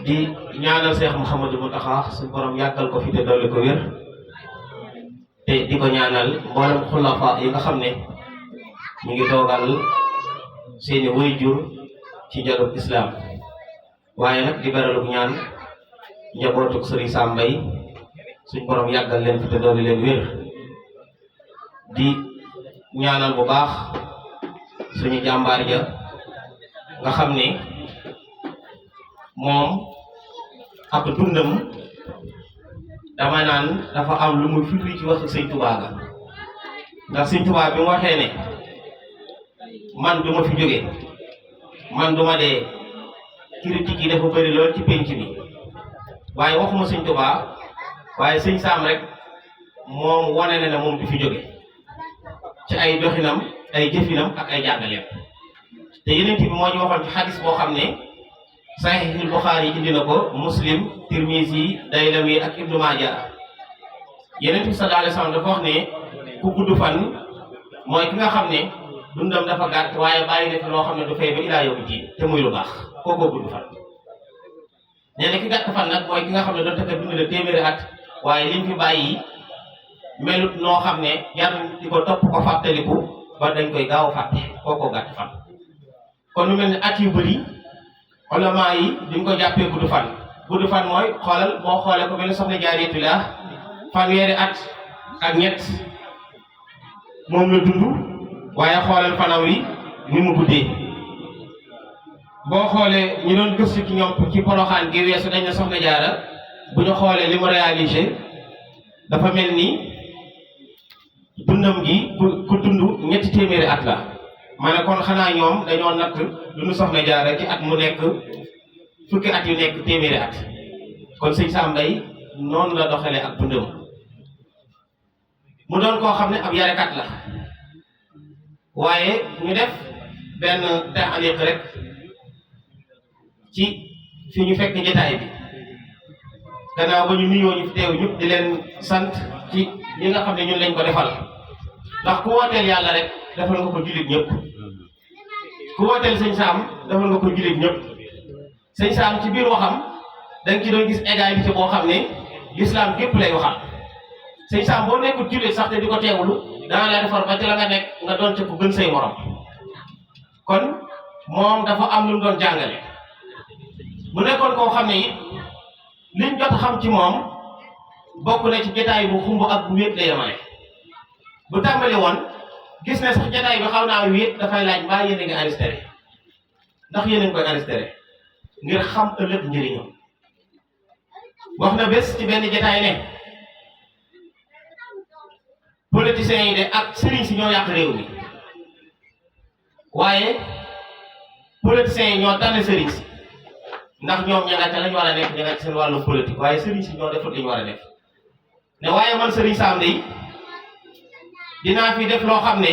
di ñaanal Cheikh Mouhamadou Mountakha suñu borom yàggal ko fi te dolli ko wér te di ko ñaanal mboolem xulafa yi nga xam ne ñu ngi toogal seeni waajur ci njalub islam waaye nag di beralug ñaan njabootuk Sëriñ Sam Mbaye suñ borom yàggal leen fi te dolli leen wér di ñaanal bu baax suñu jàmbaar ja nga xam ne moom ak dundam dama naan dafa am lu mu firi ci waxu Sëñ Tuubaa ga ndax Sëñ Tuubaa bi mu waxee ne man du ma fi jóge man du ma dee critique yi dafa bëri lool ci penc mi waaye waxuma Sëñ Tuubaa waaye Sëñ Sam rek moom wane na ne moom du fi jóge ci ay doxinam ay jëfinam ak ay jàngaleem te yeneen bi moo ñu waxoon ci xadis boo xam ne Sahihul Bukhari yi indi na ko Muslim Tirmizi Daylami ak Ibnu Maaja yeneen bi sallallahu alayhi wa sallam dafa wax ne ku gudd fan mooy ki nga xam ne dundam dafa gàtt waaye bàyyi na fi loo xam ne du fay ba ilaa yawmi diin te muy lu baax kookoo gudd fan. nee na ki gàtt fan nag mooy ki nga xam ne doon taka dund la téeméeri at waaye liñ fi bàyyi melut noo xam ne jar di ko topp ko fàttaliku ba dañ koy gaaw a fàtte kookoo gàtt fan. kon lu mel ne at yu bëri ulama yi duñ ko jàppee gudd fan mooy xoolal boo xoolee ko mel ne soxna Jaaratullaah fanweeri at ak ñett moom la dund waaye xoolal fanam wi ni mu guddee boo xoolee ñu doon gëstu ci ñoom ci Poroxaan gi weesu dañ ne soxna Jaara bu ñu xoolee li mu réalisé dafa mel ni dundam gi ku dund ñetti téeméeri at la ma ne kon xanaa ñoom dañoo natt dundu soxna Jaara ci at mu nekk fukki at yu nekk téeméeri at kon Sëñ Sam Mbaye noonu la doxalee ak dundam mu doon koo xam ne ab yarekat la waaye ñu def benn taaliq rek ci fi ñu fekk jotaay bi gannaaw ba ñu nuyoo ñu fi teew ñëpp di leen sant ci li nga xam ne ñun lañ ko defal ndax ku wooteel yàlla rek defal nga ko jullit ñëpp ku wooteel Sëñ Sam defal nga ko jullit ñëpp Sëñ Sam ci biir waxam da nga ci doon gis égalité boo xam ne l'islam gépp lay waxal Sëñ Sam boo nekkul jullit sax te di ko teewlu dana la defar ba ci la nga nekk nga doon ca ko gën say morom kon moom dafa am lu mu doon jàngale mu nekkoon koo xam ne it liñ jot xam ci moom bokk na ci jotaay bu xumb ak bu wéet la yemale bu tàmbali woon gis ne sax jotaay bi xaw naa wéet dafay laaj mbaa yéen a ngi enregistré ndax yéen a ngi koy enregistré ngir xam ëllëg njëriñam wax na bés ci benn jotaay ne politiciens yi de ak sëriñ si ñoo yàq réew mi waaye politiciens yi ñoo tànn sëriñ si ndax ñoom ña nga ca lañ war a nekk ña nga ci seen wàllu politique waaye sëriñ si ñoo defut li ñu war a def ne waaye man Sëriñ Sam de dinaa fi def loo xam ne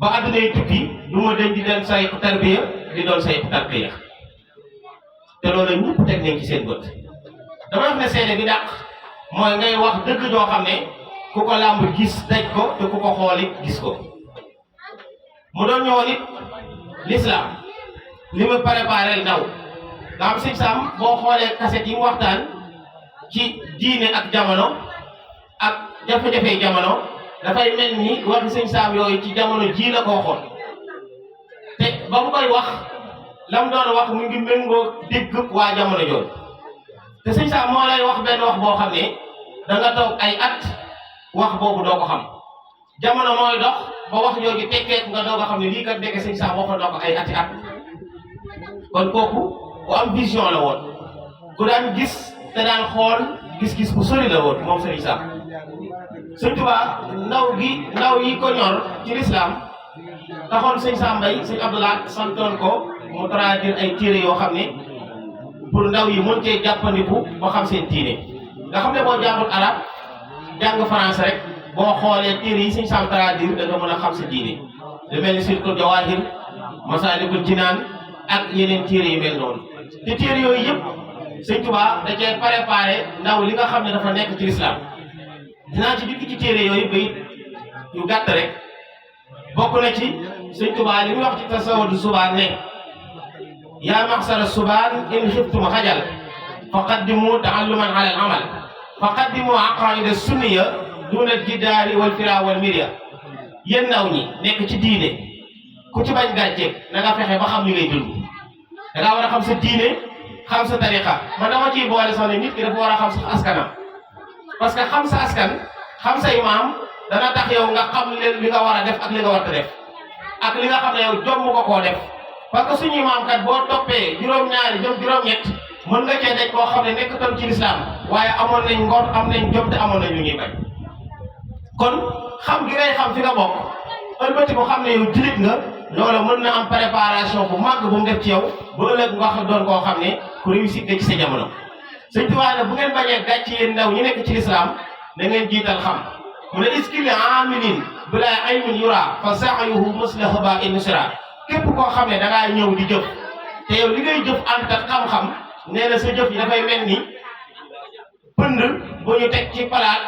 ba adduna yi tukki du ma dañ di doon say tarbiya di doon say tarbiya te loolu ñëpp teg nañ ci seen bët dama wax ne seede bi dàq mooy ngay wax dëgg joo xam ne ku ko làmb gis daj ko te ku ko xool it gis ko mu doon ñëwoon it l'islam li mu préparé ndaw nga xam Sëñ Sam boo xoolee kaset yi mu waxtaan ci diine ak jamono ak jafe-jafe jamono dafay mel ni waxi Sëñ Sam yooyu ci jamono ji la ko waxoon te ba mu koy wax la mu doon wax mu ngi méngoo dégg waa jamono jooju te Sëñ Sam moo lay wax benn wax boo xam ne da nga toog ay at wax boobu doo ko xam jamono mooy dox ba wax jooju tekkeeku nga doog a xam ne lii kat dekk Sëñ Sam waxoon na ko ay ati at kon kooku ku am vision la woon ku daan gis te daan xool gis-gis bu sori la woon moom Sëriñ Sam Sëñ Tuubaa ndaw yi ko ñor ci lislaam taxoon Sëñ Sam Mbaye Sëñ Abdoulaye santoon ko mu traduire ay téere yoo xam ne pour ndaw yi mën cee jàppandiku ba xam seen diine nga xam ne boo jàngul arab jàng français rek boo xoolee téere yi Sëñ Sam traduire da nga mën a xam sa diine lu mel ni Silkul Jawaahir Masaalikul Jinaan ak yeneen téere yu mel noonu te téere yooyu yëpp Sëñ Tuubaa da cee préparé ndaw li nga xam ne dafa nekk ci lislaam dinaa ci dikk ci téere yooyu bayit yu gàtt rek bokk na ci Sëñ Tuubaa li muy wax ci tasawudu subaan ne yaa maxsara subaan in xiftum xajal faqaddimu taalluman ala al amal faqaddimu aqaida sunniya duna jidaari wal fira wal mirya. yéen ndaw ñi nekk ci diine ku ci bañ gàcceeg na nga fexe ba xam li ngay dund. da ngaa war a xam sa diine xam sa tariqa. man dama ciy boole sax ne nit ki dafa war a xam sax askanam parce que xam sa askan xam say maam dana tax yow nga xam li nga war a def ak li nga war a def ak li nga xam ne yow jomb ko koo def. parce que suñuy maam kat boo toppee juróom-ñaari jëm juróom-ñett mën nga cee daj koo xam ne nekkatul ci lislaam waaye amoon nañ ngor am nañ jom te amoon nañ lu ñuy bañ. kon xam gi ngay xam fi nga bokk ëlbati ko xam ne yow jullit nga loolu mën na am préparation bu màgg bu mu def ci yow ba ëllëg nga doon koo xam ne ku réussir nga ci sa jamono. Sëñ Tuubaa ne bu ngeen bañee gàcc yéen ndaw ñi nekk ci lislaam da ngeen jiital xam mu ne iskili amilin bila aymin yura fa sa'yuhu misla haba'in nusra. képp koo xam ne da ngaa ñëw di jëf te yow li ngay jëf ànd ak xam-xam nee na sa jëf yi dafay mel ni pënd bu ñu teg ci palaat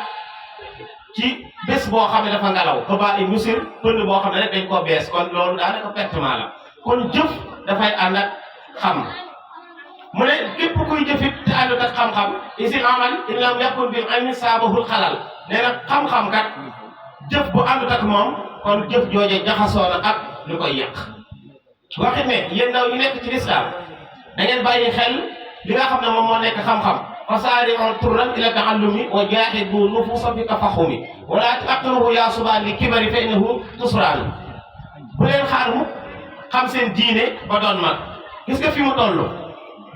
ci bés boo xam ne dafa ngelaw xëbaa i musir pënd boo xam ne rek dañ koo bees kon loolu daanaka pertement la kon jëf dafay ànd ak xam mu ne képp kuy jëfit te àndut ak xam-xam isil amal in lam yakun bil ilmi saabahul xalal nee na xam-xam kat jëf bu àndut ak moom kon jëf jooje jaxasoo na ak lu koy yàq. waxit ne yéen ndaw ñu nekk ci lislaam da ngeen bàyyi xel li nga xam ne moom moo nekk xam-xam fasaari'u turran ila ta'allumi wa jaahidu nufusa fi tafahumi wala taqruhu ya subaan li kibari fa innahu tusraan. bu leen xaar mu xam seen diine ba doon mag gis nga fi mu toll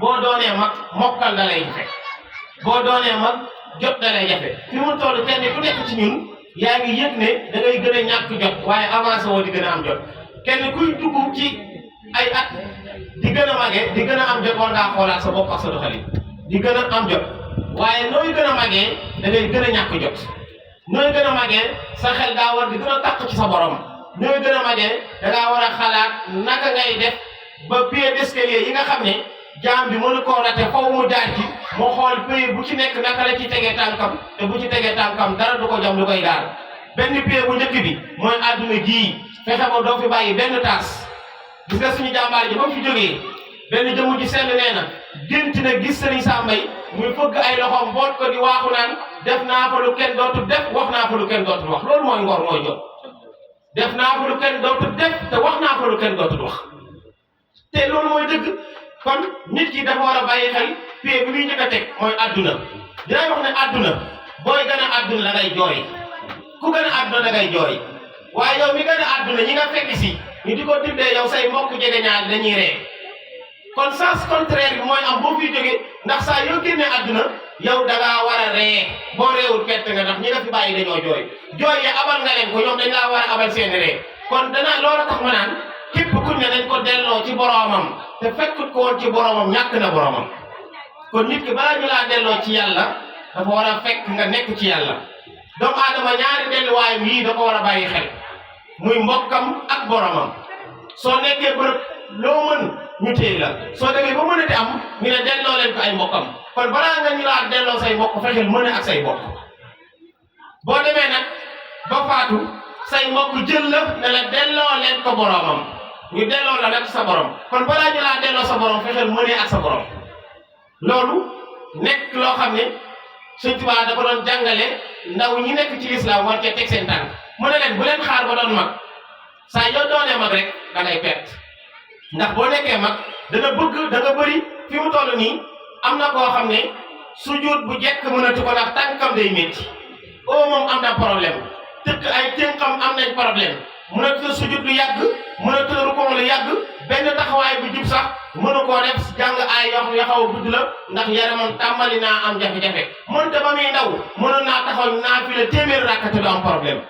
boo doonee mag mokkal da lay jafe boo doonee mag jot da lay jafe fi mu toll kenn ku nekk ci ñun yaa ngi yëg ne da ngay gën a ñàkk jot waaye avancé woo di gën a am jot kenn kuy dugg ci ay at di gën a màggee di gën a am jot war ngaa xoolaat sa bopp ak sa doxalin di gën a am jot waaye nooy gën a màggee da ngay gën a ñàkk jot nooy gën a màggee sa xel daa war di gën a tàq ci sa borom nooy gën a màggee da ngaa war a xalaat naka ngay def ba pied d'escalier yi nga xam ne jaam bi mënu koo rate faw mu jaar ci mu xool pied bu ci nekk naka la ci tegee tànkam te bu ci tegee tànkam dara du ko jam lu koy gaar benn pied bu njëkk bi mooy àdduna gii fexe ba doo fi bàyyi benn taas. gis nga suñu jàmbaar ji ba mu fi jógee benn jëmu ji sell nee na gént na gis Serigne Sam Mbaye muy fëgg ay loxoom boot ko di waaxu naan def naa fa lu kenn dootul def wax naa fa lu kenn dootul wax loolu mooy ngor mooy jot def naa fa lu kenn dootul def te wax naa fa lu kenn dootul wax te loolu mooy dëgg kon nit ki dafa war a bàyyi xel pied bi muy njëkk a teg mooy adduna dinaay wax ne adduna booy gën a adduna da ngay jooy ku gën a adduna da ngay jooy waaye yow mi gën a adduna ñi nga fekk si ñu di ko tuddee yow say mbokk jege ñaar dañuy ree kon sens contraire bi mooy am boo fiy jógee ndax saa yoo génnee àdduna yow da ngaa war a ree boo reewul perte nga ndax ñi nga fi bàyyi dañoo jooy jooy ya abal nga leen ko ñoom dañ laa war a abal seeni ree kon danaa loolu tax ma naan képp ku ne dañ ko delloo ci boroomam te fekkut ko woon ci boroomam ñàkk na boroomam kon nit ki balaa ñu laa delloo ci yàlla dafa war a fekk nga nekk ci yàlla doomu aadama ñaari delluwaayam yii da ko war a bàyyi xel muy mbokkam ak boroomam soo nekkee bërëb loo mën ñu téye la soo demee ba mënati am ñu ne delloo leen ko ay mbokkam kon balaa nga ñu laa delloo say mbokk fexeel mën a ak say mbokk boo demee nag ba faatu say mbokk jël la ne la delloo leen ko boroomam ñu delloo la nag sa borom kon balaa ñu laa delloo sa borom fexeel mënee ak sa borom loolu nekk loo xam ne Sëñ Tuubaa dafa doon jàngale ndaw ñi nekk ci lislaam war cee teg seen tànk mu ne leen bu leen xaar ba doon mag saa yoo doonee mag rek da ngay perte ndax boo nekkee mag dana bëgg da nga bëri fi mu toll nii am na koo xam ne sujjóot bu jekk mënatu ko ndax tànkam day métti moom am na problème tëkk ay tënkam am nañ problème mënatu la sujjóot lu yàgg mënatu la rukkoo lu yàgg benn taxawaay bu jub sax mënu koo def jàng ay yoo xam ne xaw a gudd la ndax yaramam tàmbali naa am jafe-jafe mënta ba muy ndaw mënoon naa taxaw naa fi la téeméeri rakkate du am problème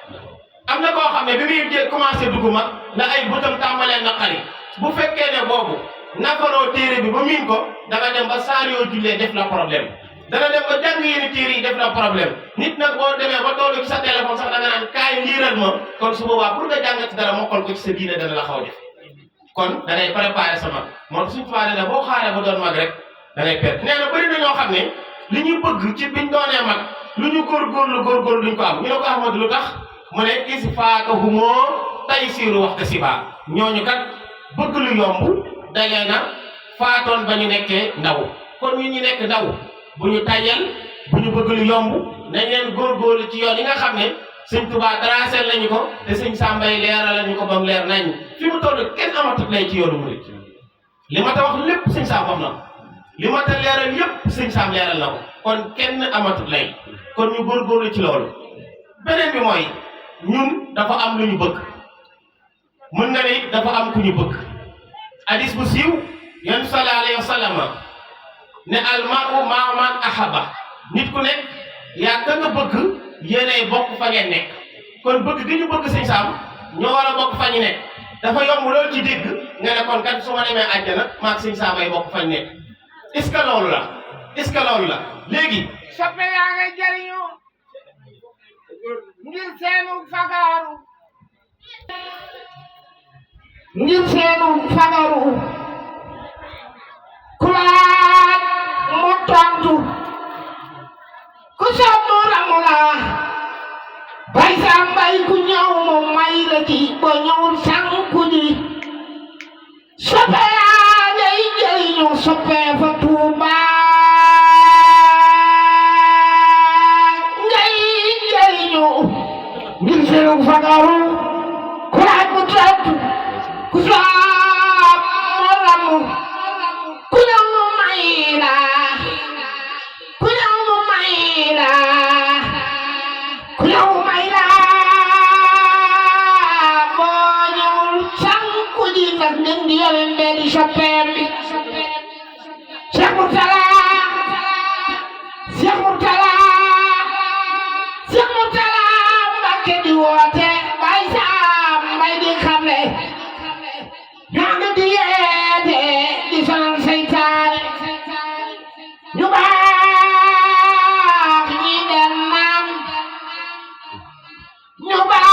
am na koo xam ne bi muy commencé dugg mag la ay bëtam tàmbalee naqari bu fekkee ne boobu nafaroo téere bi ba miin ko danga dem ba saar yoo jullee def la problème dana dem ba jàng yenn téere yi def la problème nit nag boo demee ba tollu ci sa téléphone sax danga naan kaay liiral ma kon su boobaa pour nga jàngati dara mokkal ko ci sa diine dana la xaw a def kon da ngay préparer sa mag moo tax suñu tubaab ne boo xaaree ba doon mag rek da ngay perte nee na bëri na ñoo xam ne li ñu bëgg ci biñ doonee mag lu ñu góorgóorlu duñ ko am ñu ne ko Ahmadu lu tax mu ne is faaka humoo tay siiru waxta si baa ñooñu kat bëgg lu yomb dalee na faatoon ba ñu nekkee ndaw kon ñun ñu nekk ndaw bu ñu tayal bu ñu bëgg lu yomb nañ leen góorgóorlu ci yoon yi nga xam ne sëñ Tuubaa tracé lañu ko te sëñ Sàmbay leeral lañu ko ba mu leer nañ fi mu toll kenn amatut lay ci yoonu murid li ma ta wax lépp sëñ Sam wax na ko li ma ta leeral yépp sëñ Sam leeral na ko kon kenn amatut lay kon ñu góorgóorlu ci loolu beneen bi mooy ñun dafa am lu ñu bëgg mën nga ne dafa am ku ñu bëgg hadis bu siiw yonent sallallahu alayhi wa sallam ne almaru maa man ahaba nit ku nekk yaa ka nga bëgg yéenay bokk fa ngeen nekk kon bëgg gi ñu bëgg sëñ Sam ñoo war a bokk fa ñu nekk dafa yomb loolu ci dégg nga ne kon kat su ma demee àjjana maag sëñ Sam ay bokk fa ñu nekk est-ce que loolu la est-ce que loolu la léegi soppe yaa ngay jariñu ngir seenu fagaaru ngir seenu fagaru ku laaj mu tontu ku soobu ramu la bay Sambay ku ñëw mu may la ci ba ñëwul sànku ji soppe yaa ngay jariñu soppe fa Tuuba ngay jariñu ngir seenu fagaru ku laaj mu tontu ku soobu ramu ku ñëw mu may la ku ñëw mu may la ku ñëw mu may la boo ñëwul sànku ji nag ngeen di yore mbedi soppeem bi Cheikh Mourtala Cheikh Mourtala Cheikh Mourtala Mbacké di woote Baye Sambay di xamle ñoo ngi di yeete di sonal seytaane ñu baax ñi dem naan ñu baax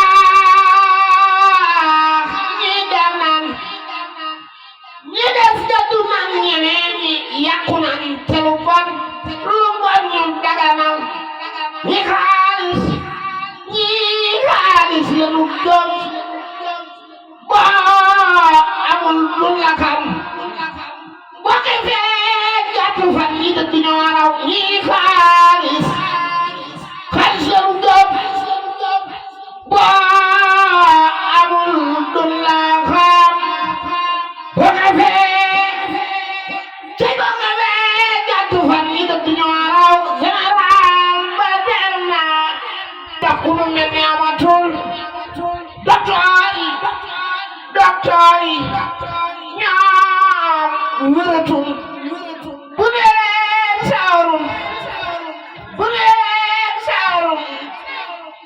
ñi dem naan ñi des jaddu naan ñeneen ñi yàqu naan te lu bon ñu daganal ñi xaalis yenu gëm boo amul lu la xam boo xefee gàttu fan ñi dëkk ñoo raw ñi xaalis yenu gëm boo amul lu la xam boo xefee boo xefee gàttu fan ñi dëkk ñoo raw général ba dem na takku lu mel ni amatul docteur yi ñoom wératul bu leen saarum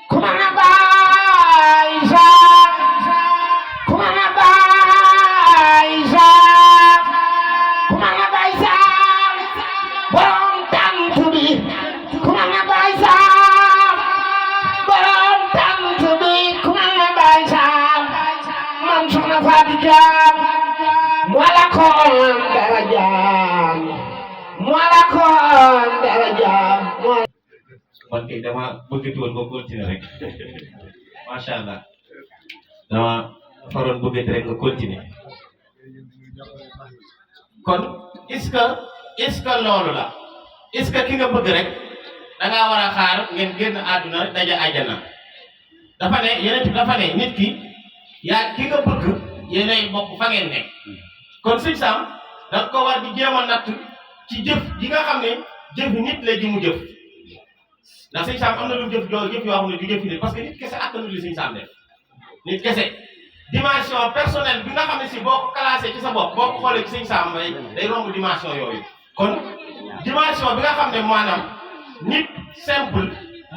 ku mën a bàyyi saak ku mën a bàyyi saak ku mën a bàyyi saak borom tant bi ku mën a bàyyi saak borom tant bi ku mën a bàyyi saak man soxna Fatou Diam wala koon dara jaam wala koon dara jaam man kay dama bëgg woon ba continuer rek macha allah dama faroon bëgg rek nga continuer kon est-ce que loolu la est-ce que ki nga bëgg rek da ngaa war a xaar ngeen génn àdduna daja àjjana dafa ne yeneen dafa ne nit ki yaa ki nga bëgg yéenay bokk fa ngeen nekk kon sëñ Sam da nga ko war di jéem a natt ci jëf ji nga xam ne jëf nit la ji mu jëf ndax sëñ Sam am na lu jëf yoo xam ne du jëf nit parce que nit kese attanul li sëñ Sam def nit kese dimension personnelle bi nga xam ne si boo ko classé ci sa bopp boo ko xoolee ci sëñ Sam day romb dimension yooyu kon dimension bi nga xam ne maanaam nit simple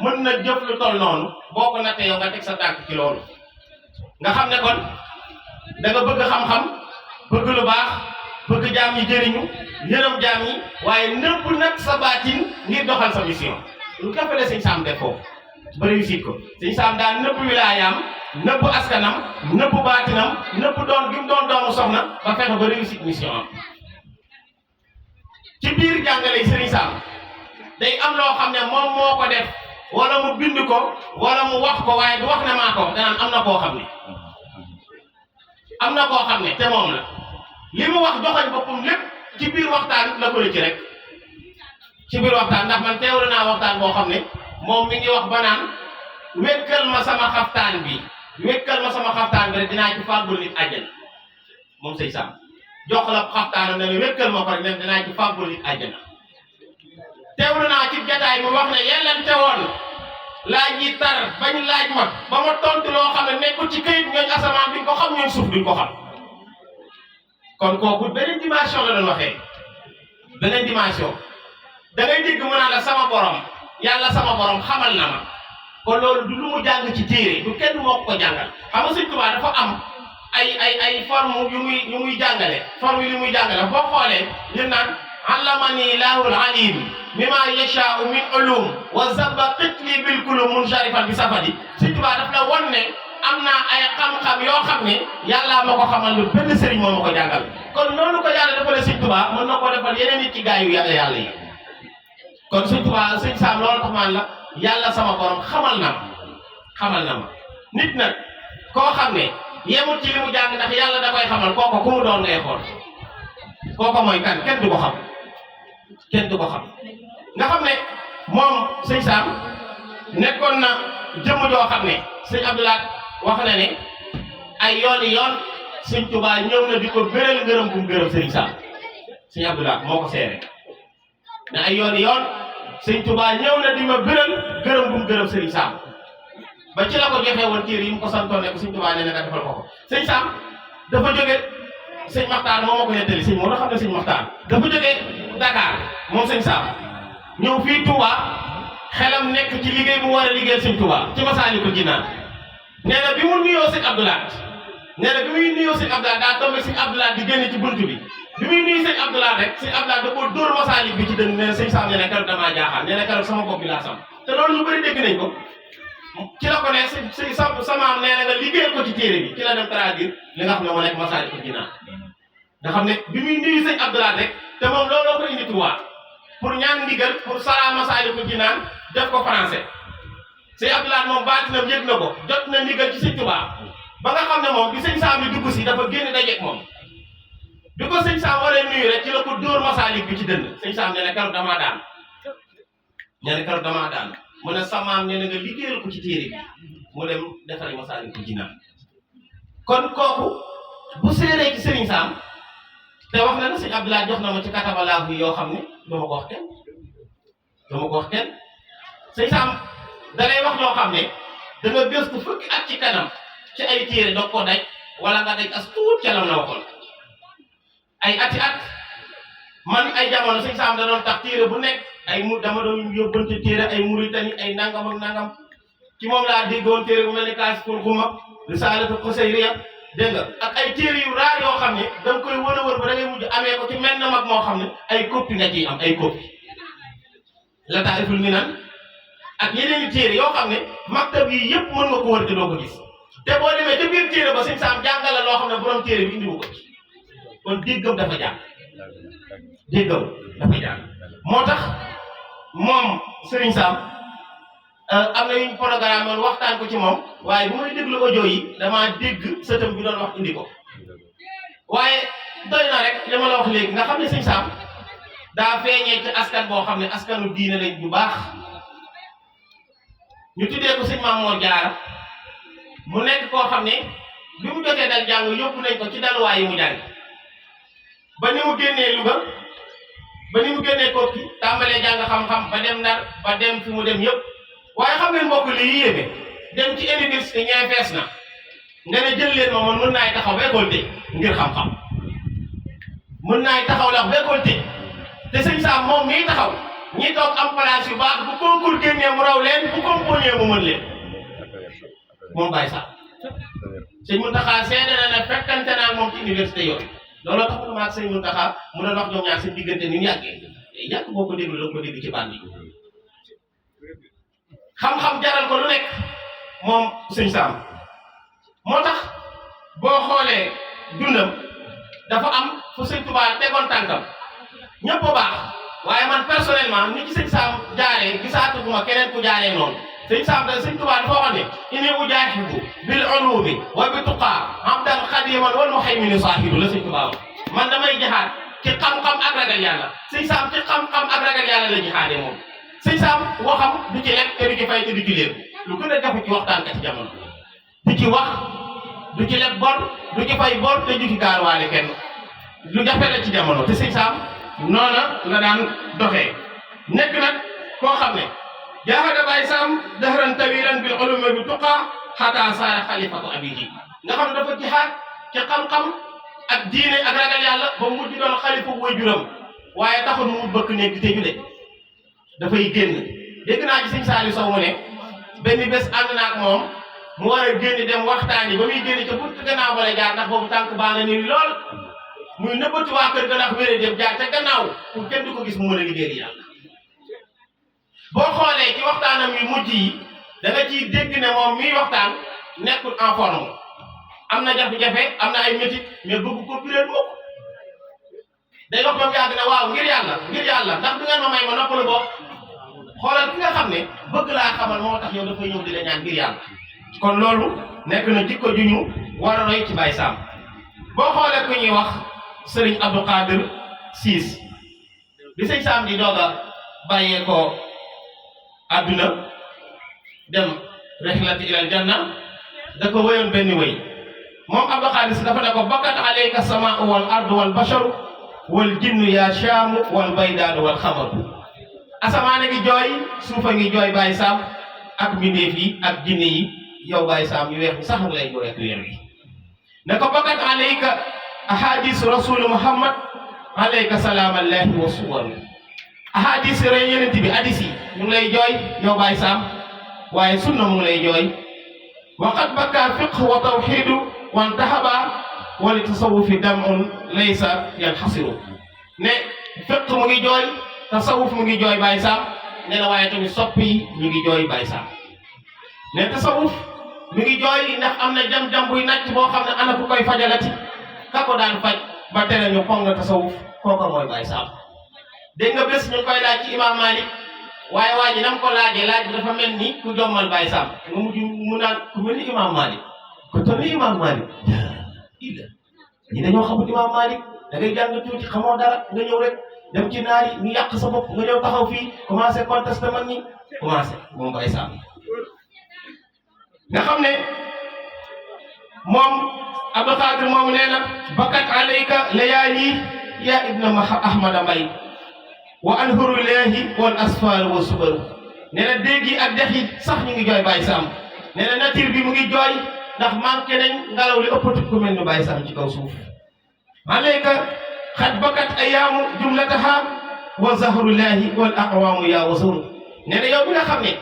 mën na jëf lu toll noonu boo ko nattee yow nga teg sa tànk ci loolu nga xam ne kon da nga bëgg xam-xam bëgg lu baax bëgg jaam yi jëriñu yërëm jaam yi waaye nëbb nag sa baatin ngir doxal sa mission lu ko defee sëñ Sam def foofu ba réussir ko sëñ Sam daal nëbb wilaayaam nëbb askanam nëbb baatinam nëbb doon gi mu doon doomu soxna ba fexe ba réussir mission am ci biir jàngale sëriñ Sam day am loo xam ne moom moo ko def wala mu bind ko wala mu wax ko waaye du wax ne maa ko danaan am na koo xam ne te moom la li mu wax joxoñ boppam lépp ci biir waxtaan la ko ci rek ci biir waxtaan ndax man teewlu naa waxtaan boo xam ne moom mi ngi wax ba naan wékkal ma sama xaftaan bi rek dinaa ci fàggul nit àjjana moom sëñ Sam jox la xaftaanam ne la wékkal ma ko rek ne dinaa ci fàggul nit àjjana teewlu naa ci jataay mu wax ne yellante woon laaj yi tar bañ laaj ma ba ma tontu loo xam ne nekkul ci këyit ñooñ asamaan duñ ko xam ñooñ suuf duñ ko xam kon kooku beneen dimension la doon waxee beneen dimension da ngay dégg mu naan la sama borom yàlla sama borom xamal na ma kon loolu du lu mu jàng ci téere du kenn moo ko jàngal xam nga Sëñ Tuubaa dafa am ay forme yu muy jàngale forme yu muy jàngale boo xoolee ñu naan allamani lahul alim mimma yasha'u min ulum wa zabba qitli bil kulum munsharifan bi safadi Sëñ Tuubaa daf la won ne am naa ay xam-xam yoo xam ne yàlla ma ko xamal lu benn sëriñ moo ma ko jàngal kon noonu ko yàlla defalee Sëñ Tuubaa mën na ko defal yeneen nit ci gaa yu yàlla yi kon Sëñ Tuubaa Sëñ Sam loolu tax maan la yàlla sama borom xamal na ma nit nag koo xam ne yemut ci li mu jàng ndax yàlla da koy xamal kooko ku mu doon ngay xool kooko mooy kan kenn du ko xam nga xam ne moom Sëñ Sam nekkoon na jëmm joo xam ne Sëñ Abdoulaye wax na ne ay yooni yoon Sëñ Tuubaa ñëw na di ko gërëm ngërëm bu mu gërëm Sëñ Sam Sëñ Abdoulaye moo ko seere ne ay yooni yoon Sëñ Tuubaa ñëw na di ma gërëm bu mu gërëm Sëñ Sam ba ci la ko joxee woon téere yi mu ko santoon ne ko Sëñ Tuubaa nee na nga defal ko Sëñ Sam dafa jóge Sëñ Maxtaar moo ma ko nettali sëñ moo xam ne Sëñ Maxtaar dafa jóge Dakar moom Sëñ Sam ñëw fii Touba xelam nekk ci liggéey bu war a liggéeyal Sëñ Tuubaa ci Masaalikul Jinaan nee na bi mu nuyoo Sëñ Abdoulaye daa tombé Sëñ Abdoulaye di génn ci buntu bi muy nuyu Sëñ Abdoulaye rek Sëñ Abdoulaye da koo dóor Masaalik bi ci dënn nee na Sëñ Sam nee na keroog damaa jaaxal nee na keroog sama bopp bi laa sam te loolu ñu bëri dégg nañ ko ci la ko ne samaam nee na nga liggéeyal ko ci téere bi ci la dem traduire li nga xam ne moo nekk Masaalikul Jinaan nga xam ne bi muy nuyu Sëñ Abdoulaye rek te moom looloo ko indi Touba pour ñaan ndigal pour sara Masaalikul Jinaan def ko français Sëñ Abdoulaye moom baatinam yëg na ko jot na ndigal ci Sëñ Tuubaa ba nga xam ne moom bi Sëñ Sam bi dugg si dafa génn dajeeg moom bi ko Sëñ Sam waree nuyu rek ci la ko dóor Masaalik bi ci dënn Sëñ Sam nee na keroog damaa daan mu ne samaam nee na nga liggéeyal ko ci téere bi mu dem defari Masaalikul Jinaan kon kooku bu séeree ci Sëriñ Sam te wax na ne Sëñ Abdoulaye jox na ma ci katabalaahu yoo xam ne dama ko wax kenn Sëñ Sam da lay wax loo xam ne da nga gëstu fukki at ci kanam ci ay téere doog ko daj wala nga daj as tuut ca lam la waxoon ay ati at man ay jamono Sëñ Sam da doon tax téere bu nekk dama doon yóbbante téere ay Muritani ay nangam ak nangam ci moom laa déggoon téere bu mel ni Kaasiful Xumma Risaalatu Xusayriya dégg nga ak ay téere yu raar yoo xam ne da nga koy wër ba da ngay mujj amee ko ci mel na mag moo xam ne ay copie nga ciy am ay copie Lataa'iful Minan ak yeneen i téere yoo xam ne maktab yi yëpp mën nga ko wër te doo ko gis te boo demee ca biir téere ba Sëñ Sam jàngale loo xam ne borom téere bi indiwu ko ci kon déggam dafa jàng moo tax moom Sëriñ Sam am na yuñ programme woon waxtaan ko ci moom waaye bu may déglu audio yi damaa dégg sëtam bi doon wax indi ko waaye doy na rek li ma la wax léegi nga xam ne Sëñ Sam daa feeñee ci askan boo xam ne askanu diine lañ bu baax ñu tuddee ko Sëñ Maam Moor Jaara mu nekk koo xam ne bi mu jotee dal jàng yóbbu nañ ko ci daluwaay yi mu jàng ba ni mu génnee Louga ba ni mu génnee Kokki tàmbalee jàng xam-xam ba dem Ndar ba dem fi mu dem yëpp waaye xam ngeen mbokk li yéeme dem ci université ñee fees na nga ne jël leen ma man mën naay taxaw ba école tëj ngir xam-xam mën naay taxaw la ba école tëj te Sëñ Sam moom mii taxaw ñi toog am place yu baax bu concours génnee mu raw leen bu composé mu mën leen moom Baye Sam Sëñ Muntaxa seede na ne fekkante naa moom ci université yooyu looloo tax ma ak Sëñ Muntaxa mu doon wax ñoom ñaar seen diggante ni mu yàggee yàgg boo ko déglu la ko dégg ci bànn yi xam-xam jaral ko lu nekk moom Sëñ Sam moo tax boo xoolee dundam dafa am fu Sëñ Tuubaa tegoon tànkam ñëpp a baax waaye man personnellement ni ci Sëñ Sam jaaree gisaatuma keneen ku jaaree noonu Sëñ Sam da Sëñ Tuubaa dafa wax ne inni ujaahidu bil ulumi wa bi tuqaa abdan xadiman wal muhaymini saahidu la Sëñ Tuubaa man damay jaxaat ci xam-xam ak ragal yàlla sëñ Sam ci xam-xam ak ragal yàlla la jihaade moom sëñ Sam waxam du ci lekk te du ci fay te du ci lépp lu gën a jafe ci waxtaan ka ci jamono du ci wax du ci lekk bor du ci fay bor te du ci gaarwaale kenn lu jafe la ci jamono te sëñ Sam noona la daan doxee nekk nag koo xam ne jaahada Baye Sam dahran tawilan bil ulumi bi tuqa xataa saara xalifatu abihi nga xam ne dafa jihaad ci xam-xam ak diine ak ragal yàlla ba mujj doon xalifa waajuram waaye taxul mu bëkk nekk te ñu de dafay génn dégg naa ci sëñ Saliou Sow mu ne benn bés ànd na ak moom mu war a génn dem waxtaan yi ba muy génn ca buntu gannaaw ba la jaar ndax boobu tànk baa nga nii lool muy nëbbatu waa kër ga ndax wéré dem jaar ca gannaaw pour kenn du ko gis mu mën a liggéeyal yàlla boo xoolee ci waxtaanam yu mujj yi da nga ciy dégg ne moom miy waxtaan nekkul en forme am na jafe-jafe am na ay métit mais bëgg ko biral mukk day wax moom yàgg ne waaw ngir yàlla ndax du ngeen ma may ma noppalu bopp xoolal ki nga xam ne bëgg laa xamal moo tax yow dafay ñëw di la ñaan ngir yàlla kon loolu nekk na jikko ju ñu war a roy ci Baye Sam boo xoolee ku ñuy wax Serigne Abdou Khadir Siis bi sëñ Sam di doog a bàyyee ko àdduna dem rihlati ilal janna da ko wéyoon benn wéy moom Abdou Khadir Si dafa ne ko bakkat alayka samaau wal ardu wal basharu wal jinnu yaa shaamu wal baydaadu wal xamaru asamaan a ngi jooy suufa ngi jooy Baye Sam ak mbindeef yi ak jinne yi yow Baye Sam yu weex bi sax lay jooy ak weer wi ne ko bakkat alayka ahadisu rasulu muhammad alayka salaamallahi wa suwaru ahadis rey yenent bi hadis yi ñu ngi lay jooy yow Baye Sam waaye sunna mu ngi lay jooy waqad bakka fiqh wa tawxidu wa ntahaba wali tasawufi damun laysa yanxasiru ne fiqh mu ngi jooy tasawuf mu ngi jooy Baye Sam nee na waaye tamit soppi yi ñu ngi jooy Baye Sam ne tasawuf mi ngi jooy ndax am na jam-jam buy nàcc boo xam ne ana ku koy fajalati ka ko daan faj ba tere ñu pong tasawuf kooka mooy Baye Sam dégg nga bés ñu koy laaj ci imam Malik waaye waa ji nam ko laajee laaj bi dafa mel ni ku jommal Baye Sam nga mujj mu naan ku mel ni imam Malik ko toll ni imam Malik illa ñi dañoo xamul imam Malik da ngay jàng tuuti xamoo dara nga ñëw rek dem ci naari ñu yàq sa bopp nga ñëw taxaw fii commencé contesté man ñi commencé moom Baye Sam nga xam ne moom Abdou Khadir moom nee na bakkat alayka layaali ya ibna ahmada mbay wa anhuru leehi wal asfar wa subaru nee na dégg yi ak dex yi sax ñu ngi jooy Baye Sam nee na nature bi mu ngi jooy ndax manqué nañ ngelaw li ëppatu ku mel ni Baye Sam ci kaw suuf alayka xat bakkat ayaamu jumlataha wa zahru leehi wal aqwaamu ya wasuru nee na yow mi nga xam ne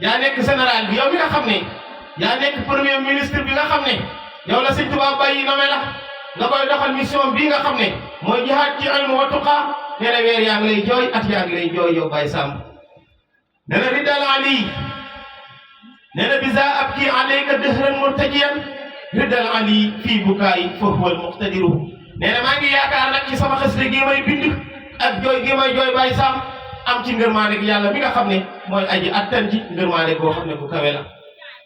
yaa nekk général bi yow mi nga xam ne yaa nekk premier ministre bi nga xam ne yow la Sëñ Tuubaa bàyyi nome la nga koy doxal mission bii nga xam ne mooy jihaad ci ilmu wa tuqa nee na weer yaa ngi lay jooy at yaa ngi lay jooy yow Baye Sam nee na ridal ali nee na bisa abki alayka dëhran murtajiyan ridal ali fii bukaay fa huwa al muqtadiru nee na maa ngi yaakaar nag ci sama xasida gi may bind ak jooy gi may jooy Baye Sam am ci ngërmaande gi yàlla mi nga xam ne mooy aji attan ci ngërmaande goo xam ne bu kawe la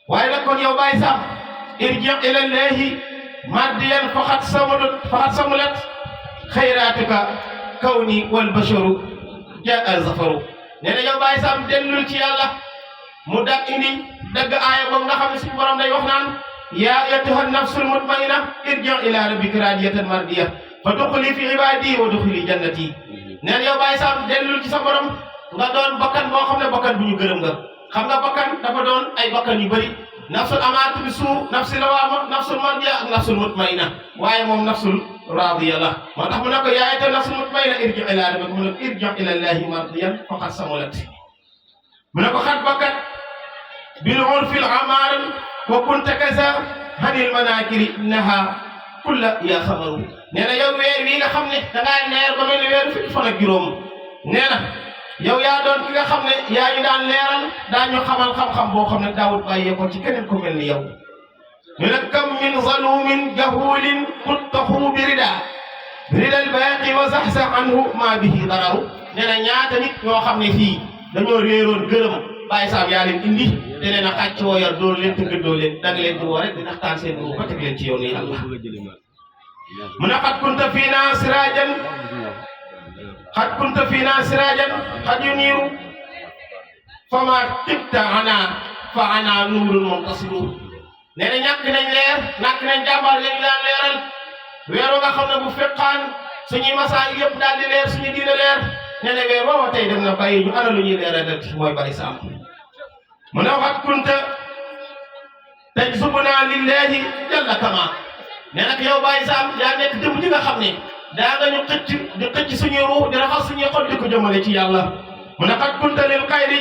waaye nag kon yow Baye Sam irji ila llahi mardiyan faxat samulat xayraatuka kawni wal basharu jaa zafaru nee na yow Baye Sam dellul ci yàlla mu indi dagg aaya boobu nga xam ne suñu borom day wax naan yaa ayyatuha nafsul mutmainna irji ila rabbika radiyatan mardiya fa duxuli fi ibadi wa duxuli jannati nee na yow Baye Sam dellul ci sa borom nga doon bakkan boo xam ne bakkan bu ñu gërëm nga xam nga bakkan dafa doon ay bakkan yu bëri nafsul amaatu bi suu nafsul lawaama nafsul mardiya ak nafsul mutmainna waaye moom nafsul raadiya la moo tax mu ne ko yaa ayyatuha nafsul mutmainna irji ila rabbika mu ne ko irji ila llahi mardiyan faqad samulat mu ne ko xat bakkat bil urfil amaar wa kunta kaza hanil manakiri innaha kulla yaa xamaru nee na yow weer wi nga xam ne dangaa leer ba mel ni weer fukki fan ak juróom nee na yow yaa doon ki nga xam ne yaa ñu daan leeral daañu xamal xam-xam boo xam ne daawul bàyyee ko ci keneen ko mel ni yow ñu ne kam min zalumin jahulin quttahu bi ridal baaqi wa saxsax anhu ma bihi dararu nee na ñaata nit ñoo xam ne fii dañoo réeroon gërëm Baye Sam yaa leen indi te nee na xàcc woo yar dóor leen te gëddoo leen da nga leen di woo rek di naxtaan seen dugub ba teg leen ci yow nii Allah mu ne xat kunta fiina sirajan xat yuniiru fama tibta ana fa ana nuurun muntasiru nee na ñàkk nañ leer ñàkk nañ jàmbaar lañu daan leeral weeru nga xam ne bu fekkaan suñuy masaay yëpp daal di leer suñu diine leer nee na weer booba tey dem na bàyyi ñu ana lu ñuy leeral rek mooy Baye Sam mu ne xat kunta tajzubuna lillahi jalla kama nee nag yow Baye Sam yaa nekk jëm ji nga xam ne daa nga ñu xëcc suñuy ruux di raxas suñuy xol di ko jëmale ci yàlla mu ne xat kunta lil xayri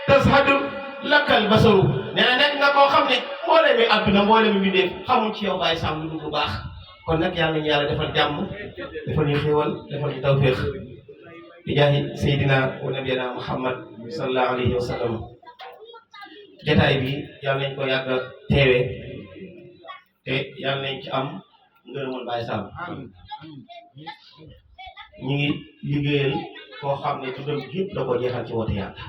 tashadu lakkal basaru nee na nekk nga koo xam ne mboole mi àdduna mboole mi bindéef xamuñ ci yow Baye Sam lu dul lu baax kon nag yàlla ñu yàlla defal jàmm defal ñu xéewal defal ñu tawféex di jaahi Seydina wa nabiyana Muhammad sallallahu alayhi wa sallam jataay bi yàlla nañ ko yàgg a teewe te yàlla nañ ci am ngërëmal Baye Sam ñu ngi liggéeyal koo xam ne tuddam yëpp da ko jeexal ci woote yàlla